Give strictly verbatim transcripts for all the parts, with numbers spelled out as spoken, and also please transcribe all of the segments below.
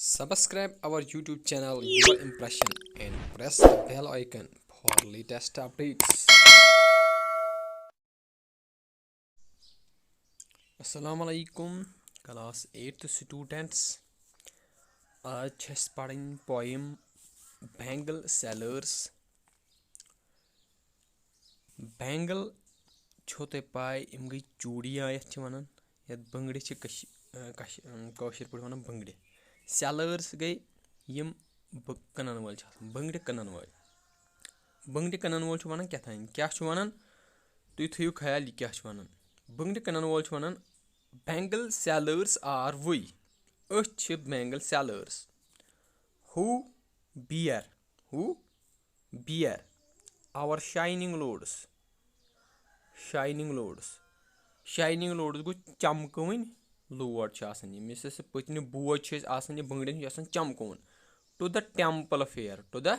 Subscribe our YouTube channel Your Impression and press the bell icon for latest updates. السلام علیکم class eighth students. آز چھِ اَسہِ پَرٕنۍ poem Bangle Sellers. بینگل چھو تۄہہِ پاے، یِم گٔے چوٗڑیاں، یَتھ چھِ وَنان، یَتھ بٔنٛگرِ چھِ کٔش-، اَ، کَش-، اَم، کٲشِر پٲٹھۍ وَنان بٔنٛگرِ۔ سیلٲرٕس گٔے یِم بہٕ کٕنَن وٲلۍ چھِ آسان، بٔنٛگرِ کٕنَن وٲلۍ۔ بٔنٛگرِ کٕنَن وول چھُ وَنان کیٛاہ تام، کیٛاہ چھُ وَنان؟ تُہۍ تھٲیِو خیال، یہِ کیٛاہ چھُ وَنان۔ بٔنٛگرِ کٕنَن وول چھُ وَنان، "Bangle sellers are we." أسۍ چھِ bangle سیلٲرٕس۔ Who bear, who bear our shining loads, shining loads, shining loads گوٚو چمکوٕنۍ لوڈ چھِ آسان یِم، یُس اَسہِ پٔتمہِ بوج چھِ أسۍ آسان، یہِ بٔنٛگرٮ۪ن چھِ آسان چمکوُن۔ To the temple fair, to the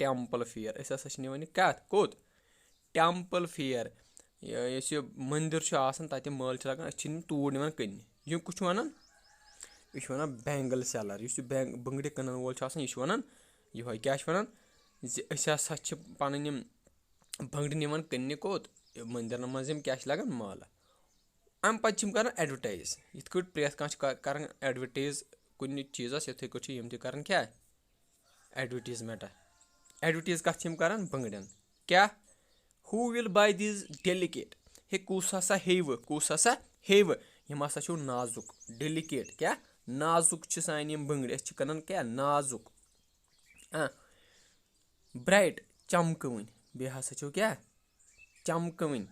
temple fair، أسۍ ہسا چھِ نِوان یہِ کَتھ کوٚت؟ ٹیمپل فِیر، یہِ، یُس یہِ مٔنٛدِر چھُ آسان، تَتہِ مٲلہٕ چھِ لَگان، أسۍ چھِ یِم توٗرۍ نِوان کٕننہِ۔ یِم کُس چھُ وَنان؟ یہِ چھُ وَنان بینگل سیلر۔ یُس یہِ بینگ-، بٔنٛگرِ کٕنَن وول چھُ آسان، یہِ چھُ وَنان یِہوٚے۔ کیٛاہ چھُ وَنان؟ زِ أسۍ ہسا چھِ پَنٕنۍ یِم بٔنٛگرِ نِوان کٕننہِ کوٚت؟ مٔنٛدِرَن منٛز یِم کیٛاہ چھِ لَگان؟ مٲلہٕ۔ اَمہِ پَتہٕ چھِ یِم کَران ایڈوَٹایز، یِتھ کٲٹھۍ پرٛٮ۪تھ کانٛہہ چھُ کَ-، کَران ایڈوَٹایز کُنہِ چیٖزَس، یِتھَے کٲٹھۍ چھِ یِم تہِ کَران کیٛاہ؟ ایڈوَٹیٖزمٮ۪نٛٹ۔ ایڈوَٹیٖز کَتھ چھِ یِم کَران؟ بٔنٛگرٮ۪ن۔ کیٛاہ؟ Who will buy these delicate؟ ہے، کُس ہسا ہیٚیہِ وٕ؟ کُس ہسا ہیٚیہِ وٕ؟ یِم ہسا چھِو نازُک، ڈیلیکیٹ۔ کیٛاہ؟ نازُک چھِ سانہِ یِم بٔنٛگرِ، أسۍ چھِ کٕنان کیٛاہ؟ نازُک۔ آ، برٛایٹ، چمکوٕنۍ۔ بیٚیہِ ہسا چھِو کیٛاہ؟ چمکوٕنۍ۔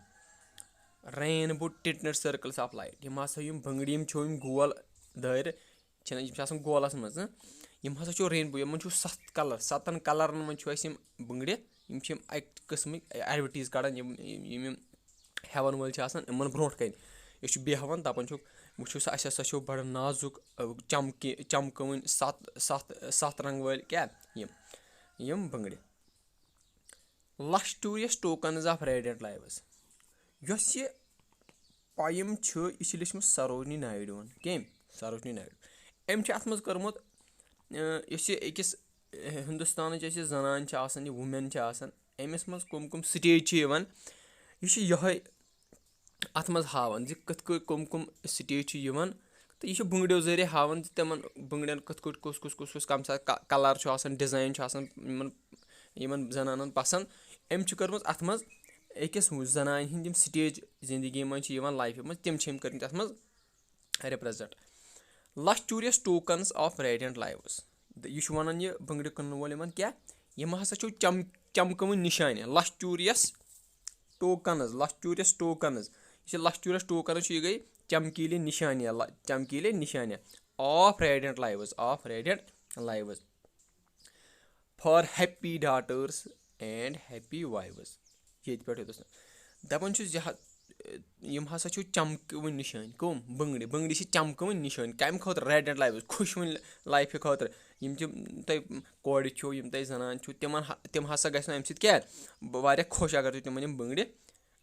Rainbow tinted circles of light۔ یِم ہسا یِم بٔنٛگرِ یِم چھِو یِم گول دٲیرٕ، چھِنہ، یِم چھِ آسان گولَس منٛز، ہٕنٛہ؟ یِم ہسا چھِو رینبو، یِمَن چھُو سَتھ کَلَر، سَتَن کَلَرَن منٛز چھُو اَسہِ یِم بٔنٛگرِ، یِم چھِ یِم اَکہِ قٕسمٕکۍ ایڈوَٹیٖز کَڑان، یِم، یِم، یِم، یِم ہٮ۪وَن وٲلۍ چھِ آسان یِمَن برونٛٹھ کَنہِ۔ أسۍ چھِ بیٚہوان، دَپان چھِکھ، وٕچھِو سا، اَسہِ ہسا چھِو بَڑٕ نازُک، اَ، چمکہِ، چمکوٕنۍ سَتھ، سَتھ، سَتھ رنٛگ وٲلۍ کیٛاہ یِم، یِم بٔنٛگرِ۔ Luxurious tokens of radiant lives۔ یۄس یہِ پویم چھُ، یہِ چھِ لیٚچھمٕژ سروجنی نائیڈوَن۔ کٔمۍ؟ سروجنی نائیڈو۔ أمۍ چھِ اَتھ منٛز کٔرمٕژ، اَ، یۄس یہِ أکِس، اَ، ہِندُستانٕچ یۄس یہِ زنان چھِ آسان، یہِ ووٗمٮ۪ن چھِ آسان، أمِس منٛز کٕم کٕم سٹیج چھِ یِوان، یہِ چھِ یِہوٚے اَتھ منٛز ہاوان زِ کِتھ کٔنۍ کٕم کٕم سٹیج چھِ یِوان۔ تہٕ یہِ چھُ بٔنٛگرٮ۪و ذٔریعہٕ ہاوان زِ تِمَن بٔنٛگرٮ۪ن کِتھ کٲٹھۍ کُس کُس کُس کُس کَمہِ ساتہٕ کا-، کَلَر چھُ آسان، ڈِزاین چھُ آسان، یِمَن، یِمَن زَنانَن پَسنٛد۔ أمۍ چھِ کٔرمٕژ اَتھ منٛز أکِس زَنانہِ ہِنٛدۍ یِم سٹیج زِندگی منٛز چھِ یِوان، لایفہِ منٛز، تِم چھِ أمۍ کٔرمٕتۍ اَتھ منٛز represent. Luxurious tokens of radiant lives۔ یہِ چھُ وَنان یہِ بٔنٛگرِ کٕنَن وول یِمَن کیٛاہ؟ یِم ہسا چھِو چم-، چمکوٕنۍ نِشانہِ۔ Luxurious tokens، luxurious tokens۔ یہِ چھِ luxurious tokens چھُ، یہِ گٔے چمکیٖلہِ نِشانہِ، ل-، چمکیٖلہِ نِشانہِ۔ Of radiant lives، of radiant lives۔ For happy daughters and happy wives۔ ییٚتہِ پٮ۪ٹھ یوٚتَس تام۔ دَپان چھُ زِ ہا-، یِم ہسا چھِو چمکوٕنۍ نِشٲنۍ۔ کٕم؟ بٔنٛگرِ۔ بٔنٛگرِ چھِ چمکوٕنۍ نِشٲنۍ۔ کَمہِ خٲطرٕ؟ Radiant lives، خۄشوٕنۍ لایفہِ خٲطرٕ۔ یِم تہِ تۄہہِ کورِ چھِو، یِم تۄہہِ زنان چھِو، تِمن ہا-، تِم ہسا گژھن اَمہِ سۭتۍ کیٛاہ؟ واریاہ خۄش، اگر تُہۍ تِمن یِم بٔنٛگرِ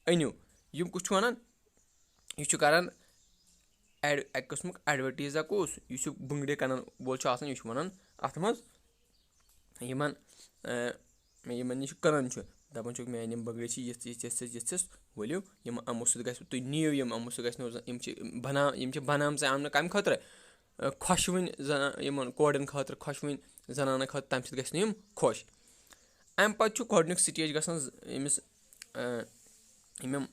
أنِو۔ یِم کُس چھُ وَنان؟ یہِ چھُ کران ایڈ-، اَکہِ قٕسمُک ایڈوَٹیٖزا کُس؟ یُس یہِ بٔنٛگرِ کٕنَن وول چھُ آسان، یہِ چھُ وَنان اَتھ منٛز یِمن، اَ، یِمن نِش کٕنان چھُ، دَپان چھُکھ، "میٛانہِ یِم بٔنٛگرِ چھِ یِژھ، یِژھ، یِژھ، یِژھ، یِژھ، ؤلِو، یِم یِمو سۭتۍ گژھِ، تُہۍ نِیِو یِم، یِمو سۭتۍ گژھِ نہٕ زانٛہہ۔" یِم چھِ بنا-، یِم چھِ بنامژٕ آمنہٕ کَمہِ خٲطرٕ؟ اَ، خۄشوٕنۍ زنا-، یِمن کورٮ۪ن خٲطرٕ، خۄشوٕنۍ زنانن خٲطرٕ، تَمہِ سۭتۍ گژھِ نہٕ یِم خۄش۔ اَمہِ پَتہٕ چھُ گۄڈٕنیُک سٹیج گژھان ز-، أمِس، اَ، یِم، یِم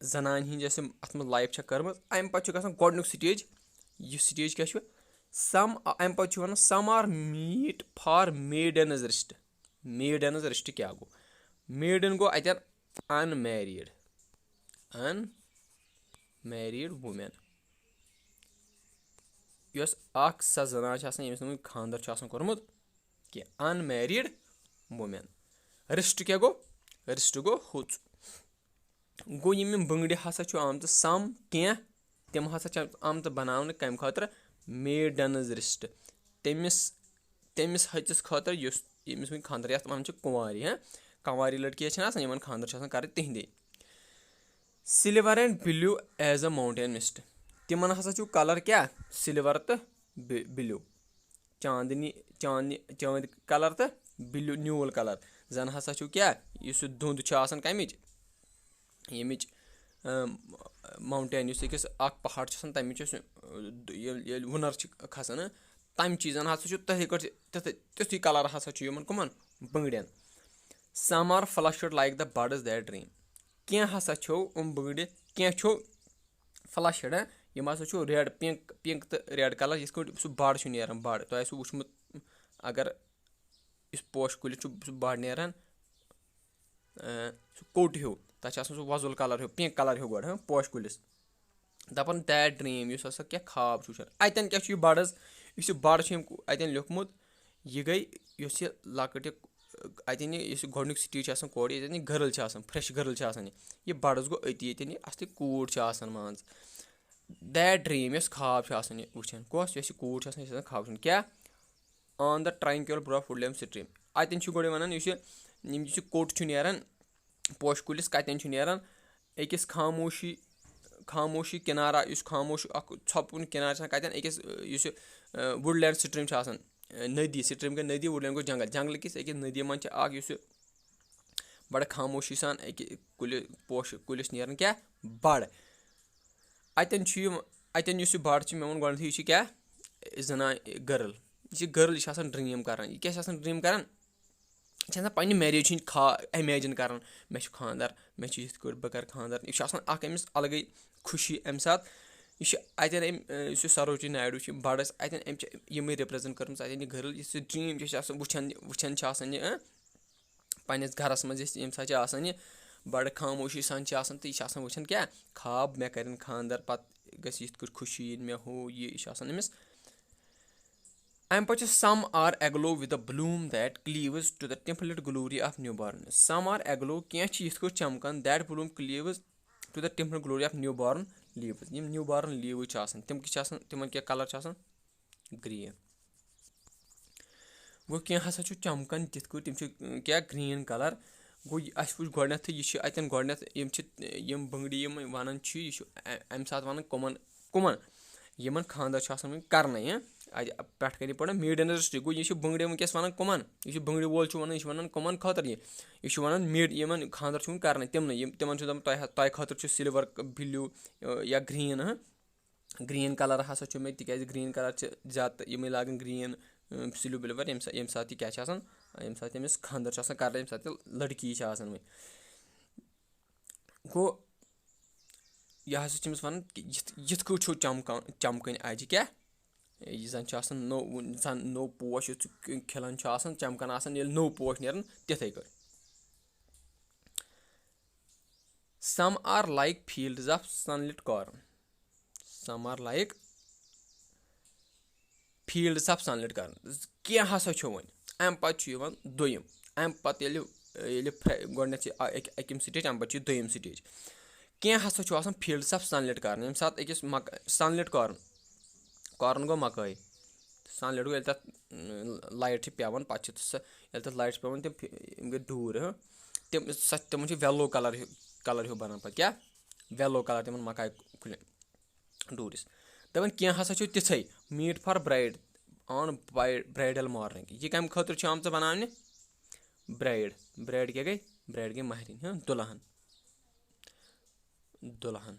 زنانہِ ہِنٛز یۄس یِم اَتھ منٛز لایف چھےٚ کٔرمٕژ، اَمہِ پَتہٕ چھُ گژھان گۄڈٕنیُک سٹیج، یُس سٹیج کیٛاہ چھُ؟ Some، اَمہِ پَتہٕ چھُ وَنان، "Some are meet for maiden's wrist۔" Maiden's wrist کیٛاہ گوٚو؟ Maiden گوٚو اَتٮ۪ن unmarried، unmarried woman۔ یۄس اَکھ سۄ زنان چھِ آسان، ییٚمِس نہٕ وُنہِ خانٛدر چھُ آسان کوٚرمُت کینٛہہ، unmarried woman۔ Wrist کیٛاہ گوٚو؟ Wrist گوٚو ہوٚژ۔ گوٚو، یِم یِم بٔنٛگرِ ہسا چھُ آمژٕ سَم کینٛہہ، تِم ہسا چھِ آمژٕ بَناونہٕ کَمہِ خٲطرٕ؟ Maiden's wrist۔ تٔمِس، تٔمِس ۂژِس خٲطرٕ، یُس، ییٚمِس وٕنہِ خانٛدر، یَتھ وَنان چھِ کُنٛوارِ، ہاں؟ کُنٛوارِ لٔڑکی یَتھ چھِنہٕ آسان، یِمَن خانٛدر چھِ آسان کَرٕنۍ تِہِنٛدے۔ Silver and blue as a mountain mist۔ تِمَن ہسا چھُ کَلَر کیٛاہ؟ Silver تہٕ بِ-، بِلیوٗ، چاندنی، چاندنی، چٲنٛدۍ کَلَر تہٕ بِلیوٗ، نیوٗل کَلَر۔ زَن ہسا چھُو کیٛاہ، یُس یہِ دُنٛد چھُ آسان کَمِچ، ییٚمِچ، اَم، ماوُنٹین، یُس أکِس اَکھ پہاڑ چھُ آسان، تَمِچ یۄس، اَ، ییٚلہِ، ییٚلہِ وُنَر چھِ کھسان، تَمہِ چیٖزَن ہسا چھُ تِتھَے کٲٹھۍ، تِتھَے، تیُتھُے کَلَر ہسا چھُ یِمَن کٕمَن؟ بٔنٛگڑٮ۪ن۔ Some are flushed like the birds that dream۔ کینٛہہ ہسا چھُو یِم بٔنٛگڑِ، کینٛہہ چھُو flushed، ہہ؟ یِم ہسا چھُ red، pink، pink تہٕ red colour، یِتھ کٲٹھۍ سُہ بڑ چھُ نیران، بڑ۔ تۄہہِ آسِوٕ وُچھمُت، اگر یُس پوشہٕ کُلِس چھُ سُہ بڑ نیران، اَ، سُہ کوٚٹ ہیوٗ، تَتھ چھُ آسان سُہ وۄزُل colour ہیوٗ، pink colour ہیوٗ گۄڈٕ، ہہ، پوشہٕ کُلِس۔ دَپان that dream، یُس ہسا کینٛہہ خواب چھُ وٕچھان۔ اَتٮ۪ن کیٛاہ چھُ یہِ بڑس، یُس یہِ بڑ چھُ أمۍ اَتٮ۪ن لیوٚکھمُت، یہِ گٔے یۄس یہِ لۄکٕٹ یہِ، اَتٮ۪ن یہِ، یُس یہِ گۄڈٕنیُک stage چھُ آسان کورِ، ییٚتٮ۪ن یہِ girl چھِ آسان، fresh girl چھِ آسان یہِ، یہِ بڑس گوٚو أتی، ییٚتٮ۪ن یہِ اَصلی کوٗر چھِ آسان مان ژٕ۔ That dream، یۄس خواب چھِ آسان یہِ وٕچھان، کۄس، یۄس یہِ کوٗر چھِ آسان، یہِ چھِ آسان خواب وٕچھان۔ کیٛاہ؟ On the tranquil brow of woodland stream۔ اَتٮ۪ن چھُ گۄڈٕ وَنان، یُس یہِ، یِم، یُس یہِ کوٚٹ چھُ نیران پوشہٕ کُلِس، کَتٮ۪ن چھُ نیران؟ أکِس خاموشی، خاموشی کِنارا، یُس خاموش اَکھ ژھۄپہٕ کُن کِنارٕ چھُ آسان، کَتٮ۪ن؟ أکِس، یُس یہِ، woodland stream چھُ آسان، ندی، stream گٔے ندی، woodland گوٚو جنگل۔ جنگلہٕ کِس أکِس ندی منٛز چھِ اَکھ، یُس یہِ بڑٕ خاموشی سان أکہِ کُلہِ، پوشہٕ کُلِس نیران کیٛاہ؟ بڑ۔ اَتٮ۪ن چھُ یہِ، اَتٮ۪ن یُس یہِ بڑ چھُ، مےٚ ووٚن گۄڈٕنٮ۪تھٕے، یہِ چھُ کیٛاہ؟ زنان، girl۔ یہِ چھِ girl، یہِ چھِ آسان dream کران۔ یہِ کیٛاہ چھِ آسان dream کران؟ یہِ چھِ آسان پننہِ marriage ہٕنٛدۍ خا-، imagine کران، مےٚ چھُ خانٛدر، مےٚ چھُ یِتھ کٲٹھۍ، بہٕ کرٕ خانٛدر۔ یہِ چھُ آسان اکھ أمِس الگٕے خوشی اَمہِ ساتہٕ۔ یہِ چھُ اَتٮ۪ن أمۍ، یُس یہِ سروجنی نائیڈو چھُ، بڑس اَتٮ۪ن، أمۍ چھِ یِمٕے represent کٔرمٕژ اَتٮ۪ن، یہِ girl، یُس یہِ dream چھِ آسان وٕچھان، وٕچھان چھِ آسان یہِ، پننِس گرس منٛز یۄس، ییٚمہِ ساتہٕ چھِ آسان یہِ بڑٕ خاموشی سان چھِ آسان، تہٕ یہِ چھِ آسان وٕچھان کیٛاہ؟ خواب، مےٚ کرن خانٛدر، پتہٕ گژھِ یِتھ کٲٹھۍ خوشی یِنۍ مےٚ، ہُہ یہِ، یہِ چھُ آسان أمِس۔ اَمہِ پتہٕ چھُ some are aglow with the bloom that cleaves to the tempered glory of newborn۔ Some are aglow، کینٛہہ چھِ یِتھ کٲٹھۍ چمکان، that bloom cleaves to the tempered glory of newborn leaves۔ یِم newborn leaves چھِ آسان، تِم کیٛاہ چھِ آسان؟ تِمن کیٛاہ colour چھُ آسان؟ Green۔ گوٚو، کینٛہہ ہسا چھُ چمکان تِتھ کٲٹھۍ، تِم چھِ، اۭں، کیٛاہ، green colour۔ گوٚو، یہِ اَسہِ وٕچھ گۄڈٕنٮ۪تھٕے، یہِ چھِ اَتٮ۪ن گۄڈٕنٮ۪تھ، یِم چھِ، یِم بٔنٛگرِ یِم وَنان چھِ، یہِ چھُ اَ-، اَمہِ ساتہٕ وَنان کٕمَن، کٕمَن یِمَن خانٛدر چھُ آسان وٕنہِ کَرنَے، ہہ؟ اَتہِ پٮ۪ٹھ کَنہِ پَران maidens district۔ گوٚو، یہِ چھُ بٔنٛگرِ وٕنکیٚس وَنان کٕمَن؟ یہِ چھُ بٔنٛگرِ وول چھُ وَنان، یہِ چھُ وَنان کٕمَن خٲطرٕ یہِ؟ یہِ چھُ وَنان maid، یِمَن خانٛدر چھُ وٕنہِ کَرنَے، تِمنٕے، یِم، تِمَن چھُ دَپان، تۄہہِ ہا-، تۄہہِ خٲطرٕ چھُ silver، blue، اۭں، یا green، ہہ؟ Green colour ہسا چھُ مےٚ، تِکیٛازِ green colour چھِ زیادٕ تہٕ یِمَے لاگان green، اۭں، silver، ییٚمہِ سا-، ییٚمہِ ساتہٕ یہِ کیٛاہ چھِ آسان، ییٚمہِ ساتہٕ تٔمِس خانٛدر چھُ آسان کَرُن، ییٚمہِ ساتہٕ یہِ لٔڑکی چھِ آسان وۄنۍ۔ گوٚو، یہِ ہسا چھِ أمِس وَنان کہِ یِتھ، یِتھ کٲٹھۍ چھُو چمکان، چمکٕنۍ اَجہِ کیٛاہ؟ یہِ زَن چھُ آسان نوٚو، زَن نوٚو پوش یُتھ سُہ کھِلان چھُ آسان، چمکان آسان، ییٚلہِ نوٚو پوش نیران، تِتھَے کٲٹھۍ۔ Some are like fields of sunlit corn۔ Some are like fields of sunlit corn۔ کینٛہہ ہسا چھُ وۄنۍ۔ اَمہِ پتہٕ چھُ یِوان دوٚیِم۔ اَمہِ پتہٕ ییٚلہِ، ییٚلہِ فرٛے-، گۄڈٕنٮ۪تھ چھِ اَ-، اَکہِ، اَکِم stage، اَمہِ پتہٕ چھُ دوٚیِم stage۔ کینٛہہ ہسا چھُ آسان fields of sunlit corn۔ ییٚمہِ ساتہٕ أکِس مک-، sunlit corn، corn گوٚو مکٲے۔ Sunlit گوٚو ییٚلہِ تَتھ، اۭں، light چھِ پٮ۪وان، پَتہٕ چھِ سۄ، ییٚلہِ تَتھ light چھِ پٮ۪وان، تِم فِ-، یِم گٔے ڈوٗرۍ، ہہ۔ تِم، سۄ، تِمَن چھُ yellow colour ہیوٗ، colour ہیوٗ بَنان پَتہٕ۔ کیٛاہ؟ Yellow colour تِمَن مَکاے کُلٮ۪ن ڈوٗرِس۔ دَپان، کینٛہہ ہسا چھُ تِژھَے، meet for bride on bri-، bridal morning۔ یہِ کَمہِ خٲطرٕ چھُ آمژٕ بَناونہٕ؟ Bride۔ Bride کیٛاہ گٔے؟ Bride گٔے مَہرِنۍ، ہہ، دُلہن۔ دُلہن۔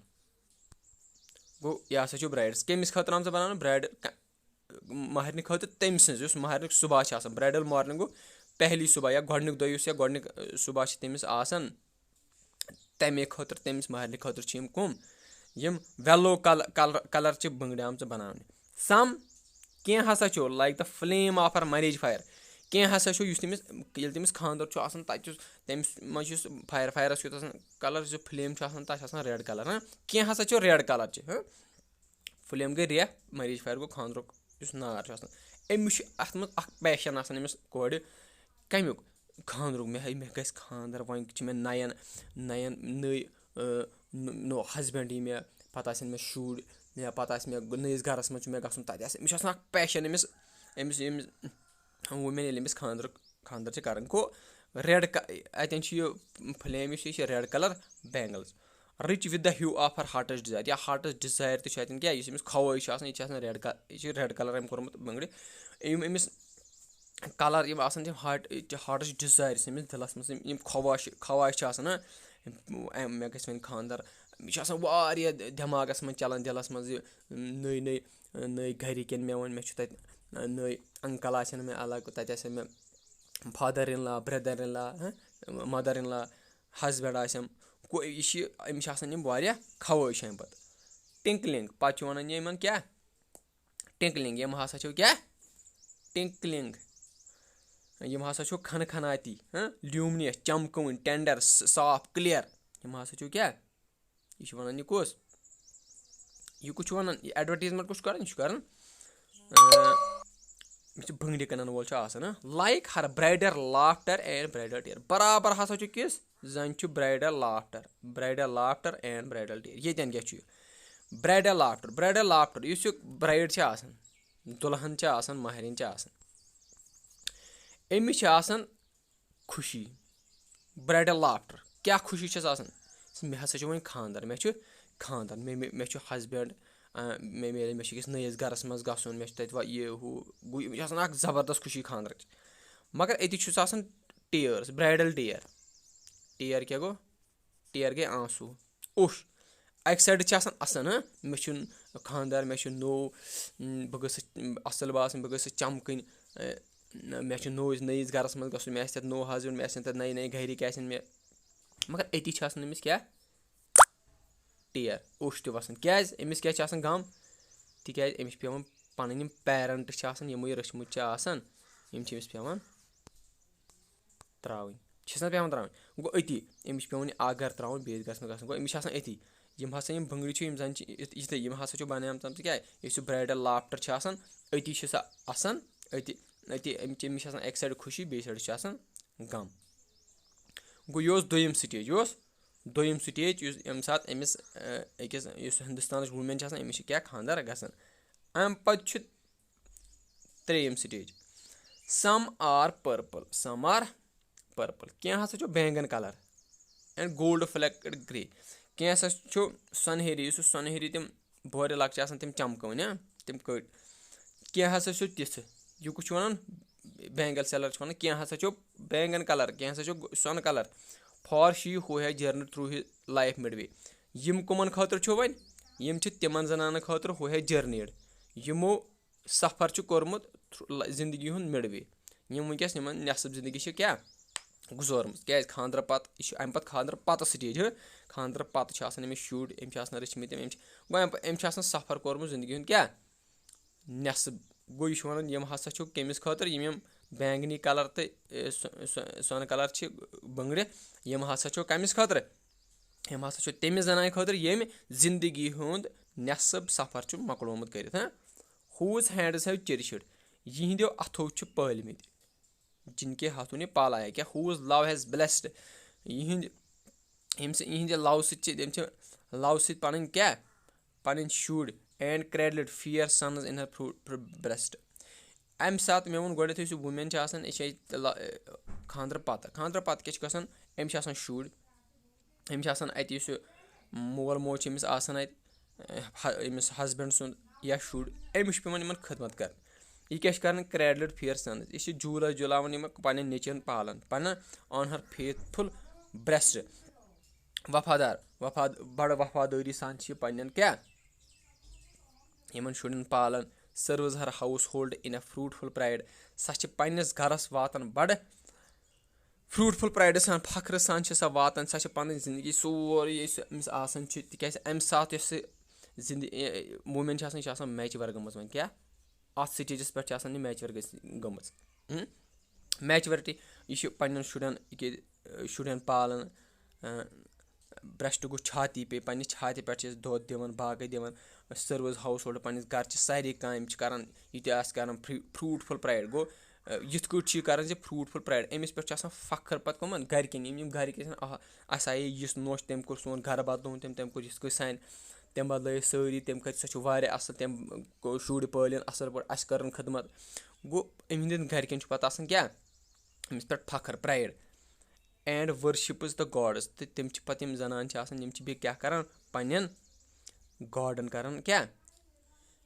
گوٚو، یہِ ہسا چھُ brides۔ کٔمِس خٲطرٕ آمژٕ بَناونہٕ؟ Bride، مَہرنہِ خٲطرٕ تٔمۍ سٕنٛز، یُس مَہرنیُک صُبح چھُ آسان، bridal morning گوٚو پہلی صُبح یا گۄڈٕنیُک دۄہ یُس یا گۄڈٕنیُک، اَ، صُبح چھِ تٔمِس آسان، تَمے خٲطرٕ، تٔمِس مَہرنہِ خٲطرٕ چھِ یِم کٕم؟ یِم yellow col-، colour، colour چہِ بٔنٛگرِ آمژٕ بَناونہٕ۔ Some، کینٛہہ ہسا چھُ like the flame of her marriage fire، کینٛہہ ہسا چھُ یُس تٔمِس، ییٚلہِ تٔمِس خانٛدر چھُ آسان، تَتہِ چھُس، تٔمِس منٛز چھُ یُس fire، fireس کیُتھ آسان colour، یُس flame چھُ آسان، تَتھ چھُ آسان red colour، ہاں، کینٛہہ ہسا چھُ red colour چہِ، ہاں۔ Flame گٔے ریٚہہ، marriage fire گوٚو خانٛدرُک یُس نار چھُ آسان۔ أمِس چھُ اَتھ منٛز اَکھ passion آسان أمِس کورِ، کَمیُک؟ خانٛدرُک۔ مےٚ ہے، مےٚ گژھِ خانٛدر، وۄنۍ چھِ مےٚ نَیَن، نَیَن نٔے، آ، نوٚ-، نوٚو husband یی مےٚ، پَتہٕ آسن مےٚ شُرۍ، یا پَتہٕ آسہِ مےٚ نٔیِس گَرَس منٛز چھُ مےٚ گژھُن، تَتہِ آسہِ، أمِس چھُ آسان اَکھ passion أمِس، أمِس، أمِس woman ییٚلہِ أمِس خانٛدرُک، خانٛدر چھِ کَران۔ گوٚو red co-، اَتٮ۪ن چھُ یہِ flame یُس چھُ، یہِ چھُ red colour bangles۔ Rich with the hue of her heart's desire، یا heart's desire تہِ چھُ اَتٮ۪ن کیٛاہ، یُس أمِس خواہِش چھُ آسان، یہِ تہِ چھِ آسان red colour، یہِ چھِ red colour أمۍ کوٚرمُت بٔنٛگرِ۔ یِم أمِس colour یِم آسان چھِ heart، heart's desire، یُس أمِس دِلَس منٛز یِم، یِم خواہِش، خواہِش چھِ آسان نا، أمۍ، مےٚ گژھِ وۄنۍ خانٛدر، یہِ چھِ آسان واریاہ دٮ۪ماغَس منٛز چَلان، دِلَس منٛز یہِ نٔے نٔے، نٔے گَرِکٮ۪ن مےٚ وَن، مےٚ چھُ تَتہِ نٔے uncle آسن مےٚ الگ، تَتہِ آسن مےٚ father in law، brother in law، ہہ، mother in law، husband آسٮ۪م، کو-، یہِ چھِ، أمِس چھِ آسان یِم واریاہ خواہِش اَمہِ پَتہٕ۔ Tinkling، پَتہٕ چھِ وَنان یِمَن کیٛاہ؟ Tinkling، یِم ہسا چھِو کیٛاہ؟ Tinkling۔ یِم ہسا چھِو کھنہٕ کھناتی، ہہ؟ Luminous، چمکوٕنۍ، tender، س-، صاف، clear۔ یِم ہسا چھِو کیٛاہ؟ یہِ چھُ وَنان یہِ کُس؟ یہِ کُس چھُ وَنان؟ یہِ advertisement کُس چھُ کَران؟ یہِ چھُ کَران، اۭں، یُس یہِ بٔنٛگرِ کٕنَن وول چھُ آسان، ہہ؟ Like her bridal laughter and bridal tear۔ برابر ہسا چھُ کِس؟ زَن چھُ bridal laughter، bridal laughter and bridal tear۔ ییٚتٮ۪ن کیٛاہ چھُ یہِ؟ Bridal laughter، bridal laughter، یُس یہِ bride چھِ آسان، دُلہن چھِ آسان، مہرِنۍ چھِ آسان، أمِس چھِ آسان خوشی، bridal laughter۔ کیٛاہ خوشی چھَس آسان؟ مےٚ ہسا چھُ وۄنۍ خانٛدر، مےٚ چھُ خانٛدر، مےٚ، مےٚ، مےٚ چھُ husband، آ، مےٚ میلہِ، مےٚ چھُ أکِس نٔیِس گرس منٛز گژھُن، مےٚ چھُ تَتہِ وۄنۍ یہِ ہُہ، گوٚو، مےٚ چھِ آسان اکھ زبردست خوشی خانٛدرٕچ۔ مگر أتی چھُس آسان tears، bridal tear۔ Tear کیٛاہ گوٚو؟ Tear گٔے آنسوٗ۔ اوٚش۔ اَکہِ side چھِ آسان اَسان، ہہ؟ مےٚ چھُ خانٛدر، مےٚ چھُ نوٚو، اۭں، بہٕ گٔژھٕس اَصٕل باسٕنۍ، بہٕ گٔژھٕس چمکٕنۍ، اۭں، مےٚ چھُ نوٚوِس، نٔیِس گرس منٛز گژھُن، مےٚ آسہِ تَتہِ نوٚو husband، مےٚ آسن تَتہِ نٔے نٔے گرِکۍ آسن مےٚ۔ مگر أتی چھِ آسان أمِس کیٛاہ؟ Tear، اوٚش تہِ وَسان۔ کیٛازِ؟ أمِس کیٛازِ چھِ آسان غم؟ تِکیٛازِ أمِس چھِ پٮ۪وان پَنٕنۍ یِم parent چھِ آسان، یِموٕے رٔچھمٕتۍ چھِ آسان، یِم چھِ أمِس پٮ۪وان ترٛاوٕنۍ۔ چھِس نہ پٮ۪وان ترٛاوٕنۍ؟ گوٚو أتی، أمِس چھِ پٮ۪وان یہِ اَکھ گرٕ ترٛاوُن، بیٚیِس گرَس منٛز گژھُن۔ گوٚو أمِس چھِ آسان أتی۔ یِم ہسا یِم بٔنٛگرِ چھِ، یِم زَن چھِ یِتھ-، یِتھٕے، یِم ہسا چھِ بَنیمژٕ کیٛاہ؟ یُس یہِ bridal laughter چھِ آسان، أتی چھِ سۄ اَسان، أتی، أتی أمِس چھِ آسان اَکہِ side خوشی، بیٚیہِ side چھِ آسان غم۔ گوٚو یہِ اوس دوٚیِم stage، یہِ اوس دوٚیِم stage، یُس ییٚمہِ ساتہٕ أمِس، اَ، أکِس، یُس ہِندُستانٕچ women چھِ آسان، أمِس چھِ کیٛاہ، خانٛدر گژھان۔ اَمہِ پَتہٕ چھُ ترٛیٚیِم stage۔ Some are purple، some are purple۔ کینٛہہ ہسا چھُ بینگن colour and gold flecked grey۔ کینٛہہ ہسا چھُ سۄنہری، یُس سُہ سۄنہری تِم بورِ لۄکچہِ آسان، تِم چمکٲوٕنۍ، ہاں، تِم کٔٹۍ۔ کینٛہہ ہسا چھُ تِژھٕ، یہِ کُس چھُ وَنان؟ بینگل seller چھُ وَنان، کینٛہہ ہسا چھُ بینگن colour، کینٛہہ ہسا چھُ سۄنہٕ colour۔ For she who has journeyed through his life midway۔ یِم کٕمن خٲطرٕ چھُ وۄنۍ؟ یِم چھِ تِمن زنانن خٲطرٕ who has journeyed، یِمو سفر چھُ کوٚرمُت تھرو-، لہ-، زندگی ہُنٛد midway۔ یِم وٕنکیٚس یِمن نٮ۪صٕف زندگی چھِ کیٛاہ گُزٲرمٕژ؟ کیٛازِ؟ خانٛدرٕ پتہٕ، یہِ چھُ اَمہِ پتہٕ خانٛدرٕ پتہٕ stage، ہہ؟ خانٛدرٕ پتہٕ چھِ آسان أمِس شُرۍ، أمۍ چھِ آسان رٔچھمٕتۍ تِم، أمۍ چھِ، گوٚو اَمہِ پتہٕ، أمۍ چھِ آسان سفر کوٚرمُت زندگی ہُنٛد کیٛاہ؟ نٮ۪صٕف۔ گوٚو یہِ چھُ وَنان، یِم ہسا چھِو کٔمِس خٲطرٕ؟ یِم، یِم بینگنی colour تہٕ، اے، سۄ-، سۄ-، سۄنہٕ colour چھِ بٔنٛگرِ، یِم ہسا چھِو کٔمِس خٲطرٕ؟ یِم ہسا چھِ تٔمِس زنانہِ خٲطرٕ، ییٚمہِ زندگی ہُنٛد نٮ۪صٕف سفر چھُ مۄکلومُت کٔرِتھ، ہاں؟ Whose hands have cherished، یِہنٛدیو اَتھو چھِ پٲلمٕتۍ، جن کے ہاتھوں نے پالا ہے، کیٛاہ؟ Whose love has blessed، یِہنٛدِ، ییٚمہِ سۭتۍ، یِہنٛدِ love سۭتۍ چھِ، تٔمۍ چھِ love سۭتۍ پنٕنۍ کیٛاہ؟ پنٕنۍ شُرۍ، and cradled fair sons in her fruitful breast۔ اَمہِ ساتہٕ مےٚ ووٚن گۄڈٕنٮ۪تھٕے، یُس یہِ women چھِ آسان، یہِ چھِ ییٚتہِ لا-، خانٛدرٕ پتہٕ، خانٛدرٕ پتہٕ کیٛاہ چھِ گژھان؟ أمِس چھِ آسان شُرۍ، أمِس چھِ آسان اَتہِ، یُس یہِ مول موج چھِ أمِس آسان اَتہِ، ہہ-، أمِس husband سُنٛد یا شُرۍ، أمِس چھُ پٮ۪وان یِمن خدمت کرٕنۍ۔ یہِ کیٛاہ چھِ کران؟ Cradled fair sons، یہِ چھِ جوٗلس جولاوان یِمن، پنٕنٮ۪ن نیٚچوٮ۪ن پالان، پنٕنٮ۪ن on her faithful breast، وفادار، وفاد-، بڑٕ وفادٲری سان چھِ یہِ پنٕنٮ۪ن کیٛاہ؟ یِمن شُرٮ۪ن پالان۔ Serves her household in a fruitful pride، سۄ چھِ پنٕنِس گرس واتان بڑٕ fruitful pride سان، فخرٕ سان چھِ سۄ واتان۔ سۄ چھِ پنٕنۍ زندگی سورُے یُس أمِس آسان چھُ، تِکیٛازِ اَمہِ ساتہٕ یۄس یہِ زندگی، women چھِ آسان، یہِ چھِ آسان mature گٔمٕژ وۄنۍ کیٛاہ؟ اَتھ stageس پٮ۪ٹھ چھِ آسان یہِ mature گٔژھ-، گٔمٕژ۔ ہُم؟ Maturity، یہِ چھِ پنٛنٮ۪ن شُرٮ۪ن یہِ کہِ، شُرٮ۪ن پالان، breast گوٚو چھاتی پے، پنٛنِس چھاتہِ پٮ۪ٹھ چھِ أسۍ دۄد دِوان، باقٕے دِوان۔ Serves household، پنٛنِس گَرٕ چھِ سارے کامہِ چھِ کَران، یہِ تہِ آسہِ کَران۔ Free-، fruitful pride گوٚو، یِتھ کٲٹھۍ چھِ یہِ کَران زِ fruitful pride، أمِس پٮ۪ٹھ چھُ آسان فخر پَتہٕ کٕمَن؟ گَرِکٮ۪ن۔ یِم، یِم گَرِکۍ ٲسۍ آسان، آہا، اَسہِ آیے یِژھ نوٚش، تٔمۍ کوٚر سون گَرٕ بدلووُن، تٔمۍ، تٔمۍ کوٚر یِتھ کٲٹھۍ سانہِ، تٔمۍ بدلٲے سٲری، تٔمۍ کٔرۍ، سۄ چھِ واریاہ اَصٕل، تٔمۍ کوٚر شُرۍ پٲلِن اَصٕل پٲٹھۍ، اَسہِ کٔرٕن خدمت۔ گوٚو، أمۍ ہٕنٛدٮ۪ن گَرِکٮ۪ن چھُ پَتہٕ آسان کیٛاہ؟ أمِس پٮ۪ٹھ فخر، pride۔ and worships the gods. تہٕ تِم چھِ پَتہٕ، یِم زَنان چھِ آسان، یِم چھِ بیٚیہِ کیٛاہ کَران؟ پنٛنٮ۪ن گاڈَن کَران کیٛاہ؟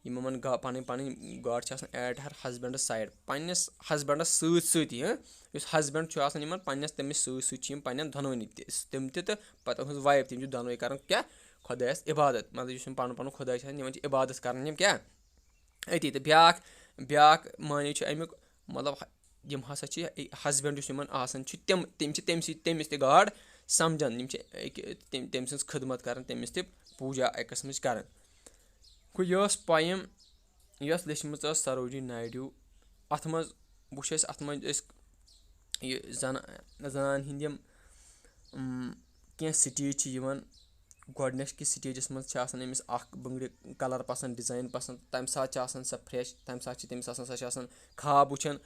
یِم یِمَن گا-، پَنٕنۍ پَنٕنۍ گاڈ چھِ آسان at her husband's side، پنٛنِس ہَسبَنٛڈَس سۭتۍ سۭتی، ہاں، یُس ہَسبَنٛڈ چھُ آسان یِمَن پنٛنِس، تٔمِس سۭتۍ سۭتۍ چھِ یِم پنٛنٮ۪ن دۄنوٕنی تہِ، تِم تہِ تہٕ پَتہٕ تُہٕنٛز وایِف، تِم چھِ دۄنوَے کَران کیٛاہ؟ خۄدایَس عبادت۔ مطلب، یُس یِم پَنُن پَنُن خۄداے چھِ آسان، یِمَن چھِ عبادت کَران یِم کیٛاہ؟ أتی۔ تہٕ بیٛاکھ، بیٛاکھ معنی چھُ اَمیُک، مطلب، یِم ہسا چھِ ہسبینڈ یُس یِمن آسان چھُ، تِم، تِم چھِ تٔمۍ سٕے، تٔمِس تہِ گاڈ سمجھان، یِم چھِ أکہِ، تٔمۍ، تٔمۍ سٕنٛز خدمت کران، تٔمِس تہِ پوٗجا اَکہِ قٕسمٕچ کران۔ گوٚو، یہِ ٲس پویم، یۄس لیچھمٕژ ٲس سروجی نائیڈو۔ اَتھ منٛز وٕچھ اَسہِ، اَتھ منٛز ٲسۍ یہِ زن-، زنانہِ ہِنٛدۍ یِم، اۭں، کینٛہہ سٹیج چھِ یِوان۔ گۄڈٕنِکِس سٹیجَس منٛز چھِ آسان أمِس اَکھ بٔنٛگرِ کَلَر پَسنٛد، ڈِزایِن پَسنٛد، تَمہِ ساتہٕ چھِ آسان سۄ فرٛٮ۪ش، تَمہِ ساتہٕ چھِ تٔمِس آسان، سۄ چھِ آسان خواب وٕچھان،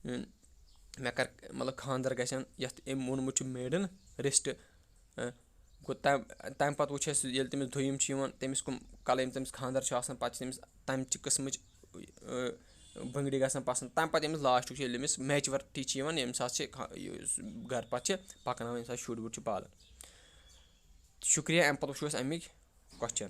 اۭں، مےٚ کَر، مطلب، خانٛدَر گژھن، یَتھ أمۍ ووٚنمُت چھُ میڈَن رِسٹ۔ گوٚو، تَمہِ، تَمہِ پَتہٕ وٕچھ اَسہِ، ییٚلہِ تٔمِس دوٚیِم چھُ یِوان، تٔمِس کٕم کَلہٕ، ییٚمِس تٔمِس خانٛدَر چھُ آسان، پَتہٕ چھِ تٔمِس تَمہِ چہِ قٕسمٕچ، اۭں، بٔنٛگرِ گژھان پَسنٛد۔ تَمہِ پَتہٕ ییٚمِس لاسٹُک چھُ، ییٚلہِ أمِس میچورٹی چھِ یِوان، ییٚمہِ ساتہٕ چھِ خا-، یہِ گَرٕ پَتہٕ چھِ پَکناوان، ییٚمہِ ساتہٕ شُرۍ وُرۍ چھِ پالان۔ شُکریہ، اَمہِ پَتہٕ وٕچھو أسۍ اَمِکۍ کوسچن۔